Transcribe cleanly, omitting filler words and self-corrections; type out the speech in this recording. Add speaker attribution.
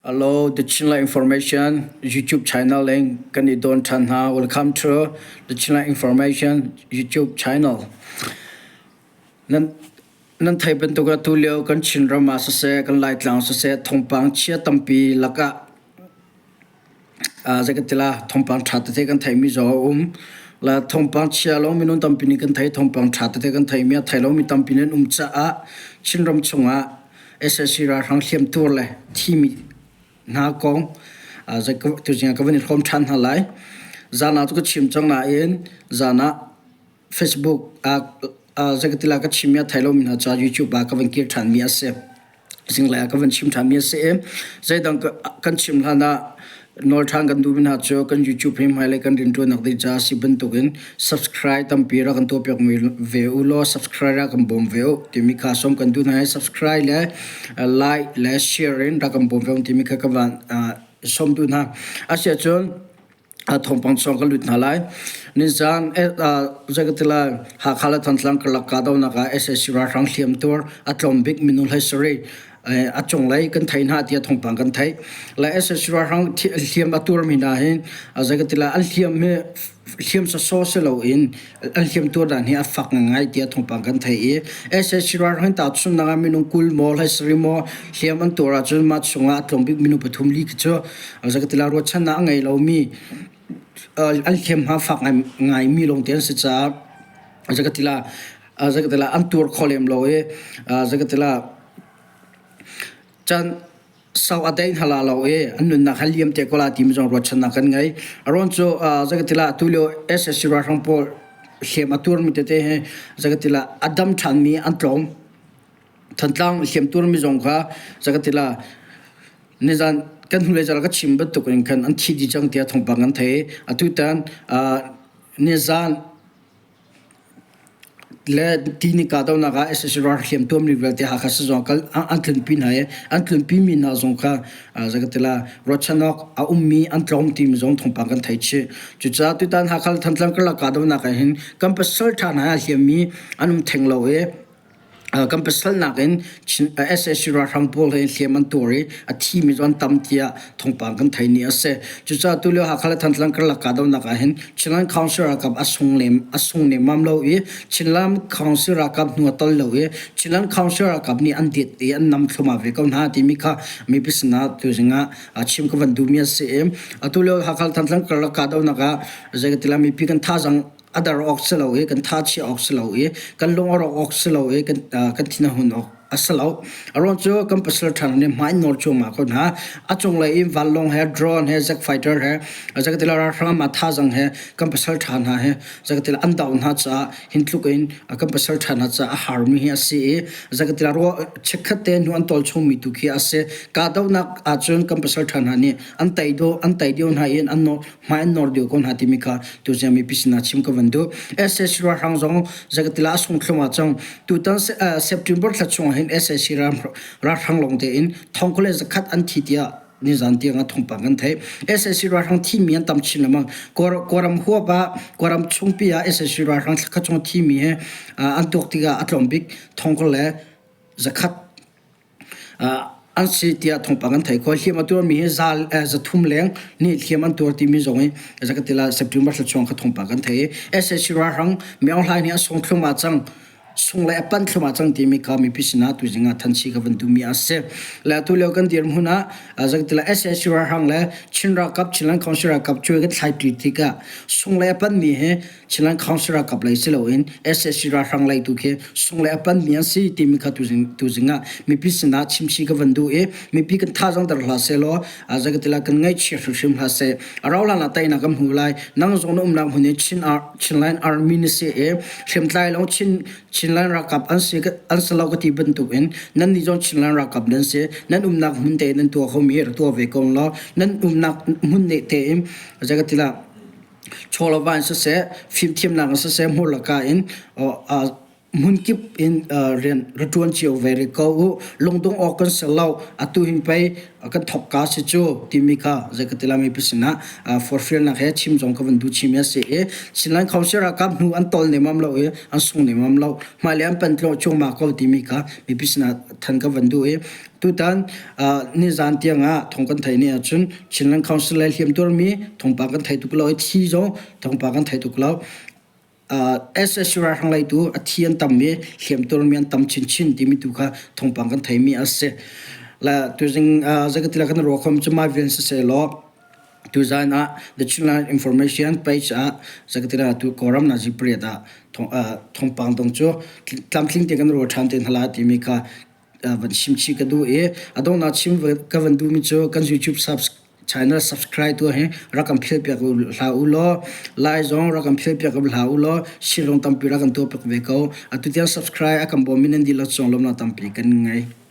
Speaker 1: Hello, the Chinla Information YouTube channel in kan i don ṭhan hna. Welcome to the Chinla Information YouTube channel. Nan nan thei bantuk ah tulio kan Chinram ah siseh, kan Laitlang siseh, thawngpang chia tampi lakah zei kan ti la thawngpang ṭha tete kan theihmi zong a um. La thawngpang chia lo minung tampi nih kan thei, thawngpang ṭha tete kan theihmi a thei lomi tampi nih an um caah Chinram chungah SSC ralhrang hliamtuar le thimi hna kong tuzing ah ka van i hrawm ṭhan hna lai. Zan ah cu ka chim cang nain zan ah Facebook ah zei ka ti la ka chimmi a thei lomi hna caah YouTube ah ka van kir ṭhanmi a si. Zinglei ah ka van chim ṭhanmi a si i zeidang kan chim hlan ah nawl ṭhan kan duhmi hna cu kan YouTube hi hmailei kan rianṭuannak ding caah a si bantukin subscribe tampi rak kan tuahpiak ve u law subscribe rak kan bawm ve u timi kha sawm kan duh hna i subscribe le like le share in rak kan bawm ve u timi kha ka van sawm duh hna. Asiahcun thawngpang chung kan lut hna lai. Nizan zeikatila Hakha le Thantlang karlak kahdohnak ah sac ralhrang hliamtuar a tlawm bik minung hlei sarih a cunglei kan thei hna tiah thawngpang kan theih. Le sac ralhrang hliam a tuarmi hna hi zeikatila an hliam hi hliam sawsawh si loin an hliam tuar dan hi a fak ngai tiah thawngpang kan theih i sac ralhrang tahchunhnak ah minung 20 maw hlei sarih maw hliam an tuar ahcun mah chungah a tlawm bik minung pathum li khi cu Zakatila ruahchannak a ngei lomi an hliamhma fak ngaimi lawngte an si caah zakatila zakatila an tuar kho lem lo i zakatila caan sau a dei hna la lo i an nunnak han liam te ko la timi zong ruahchannak kan ngei. A ruang cu zakatila tulio SSC ralhrang pawl hliam a tuarmi tete hi zakatila a dam ṭhanmi an tlawm. Thantlang hliam tuarmi zong kha zakatila Nizan kan hnulei zarh ka chim bantuk in khan an thi dih cang tiah thawngpang kan thei. Atutan nizan le tini kahdohnak ah sac ralhriam tuammi vialte Hakha sizung kal an tlunpi hna i an tlunpi mi hna zong kha zakatila ruahchan awk a ummi an tlawm timi zong thawngpang kan thei chih. Cucaah tutan Hakha le Thantlang karlak kahdohnak ah hin kan pasal ṭha hna a hliammi an um theng lo i Kan pasal nakin sac ralhrang pawl he hliam an tuar i a thimi cu an tam tiah thawngpang kan theih ni a si. Cucaah tulio Hakha le Thantlang karlak kahdohnak ah hin Chinland Council ralkap a sung lem a sung nemmam lo i Chinland Council ralkap hnu a tol lo i Chinland Council ralkap nih an det i an nam thluma ve ko hna timi kha mipi sinah tuzing ah chim ka van duhmi a si i atu lio Hakha le Thantlang karlak kahdohnak ah zeitikah mipi kan thazaang a dar awk si lo i kan tha chia awk si lo i kan lung a rawk awk si lo i kan kan thin a hun awk a si lo. A ruang cu kan pasal ṭha nih hmai nawl cuahmah ko hna. A cunglei in vanlawng he drone he jet fighter he zakatila ralhrang ma thazang he kan pasal ṭha hna he zakatila an doh hna caah hin tluk in kan pasal ṭha hna caah a harmi hi a si i zakatila ruah chikkhat te hnu an tawl chungmi tu khi a si. Kahdohnak ahcun kan pasal ṭha hna nih an tei do an tei deuh hna i an hmai an nor deuh ko hna timi kha tuzing mipi sinah chim ka van duh. SAC ralhrang zong zakatila a sung thlum ah cang tutan September thla chung ah hin SAC ralhrang lawng tein thong kul le zakhat an thi tiah nizan tiang ah thawngpang kan theih. SAC ralhrang thimi an tam chin lengmang. Kawlram huap ah Kawlram chungpi ah SAC ralhrang thlakhat chung thimi he an tuak tikah a tlawm bik thong kul le zakhat An si tiah thawngpang an theih khawh. Hliam a tuarmi hi 300 leng nih hliam an tuar timi zong hi zakatila September thla chung kha thawngpang kan theih i sac ralhrang Myo Hlaing nih a sung thlum ah cang sung le a panh thlum ah cang timi kha mipi sinah tuzing ah thanchi ka van duhmi a si. Le atu lio kan dirhmun ah zakatila sac ralhrang le Chin ralkap Chinland Council ralkap cuai kan thlai ṭi tikah sung le a panhmi hi Chinland Council ralkap lei si loin sac ralhrang lei tu khi sung le a panmi an si timi kha tuzing ah mipi sinah chimchi ka van duh i mipi kan thazaang ter hlah sehlaw zakatila kan ngaihchia hrimhrim hlah seh. A rauh hlan ah teinak kan hmu lai. Nang zong na umnak hmun i Chin Chinland Army na si i hriamtlai lawng Chin Chinland ralkap an si an si lo ka ti bantuk in nan nih zong Chinland ralkap nan si. Nan umnak hmun te nan tuah khomi rak tuah ve ko law nan umnak hmun ne tein zakatila chawlava in siseh, fimthiamnak in siseh, hmurlaka in. Hmunkip in rian ra ṭuan cio ve rih ko u. Lungdong awk kan si lo. Atu hin pei kan thawkka si cu timi kha zei ka ti lai mipi sinah forhfialnak he chim zong ka van duh chimi a si i Chinland Council ralkap hnu an tol nemam lo i an sung nemam lo. Hmailei an panh cuahmah ko timi kha mipi sinah than ka van duh i tutan nizan tiangah thawng kan theih ni ahcun Chinland Council le hliamtuarmi thawngpang kan thei tuk lo i thi zong thawngpang kan thei tuk lo. SSU ralhrang lei tu a thi an tam i hliamtuarmi an tam chinchin timi tu kha thawngpang kan theimi a si. La tuzing zakatila kan ruakhom cu mai vian siseh law tuzan ah The Chinland Information page ah zakatila tu Kawlram nazi pariat ah thawngpang dong cu tlamtling te kan ruah ṭhan te hna la timi kha van chim chih ka duh i a donghnak chim ka van duhmi cu kan YouTube subs channel subscribe tu hi rak kan philh piak hlah u law lai zong rak kan philh piak hlah u law share zong tampi rak kan tuah piak ve ko atu tiang subscribe a kan bawm mi nan dihlak cung lawmhnak tampi kan ngei.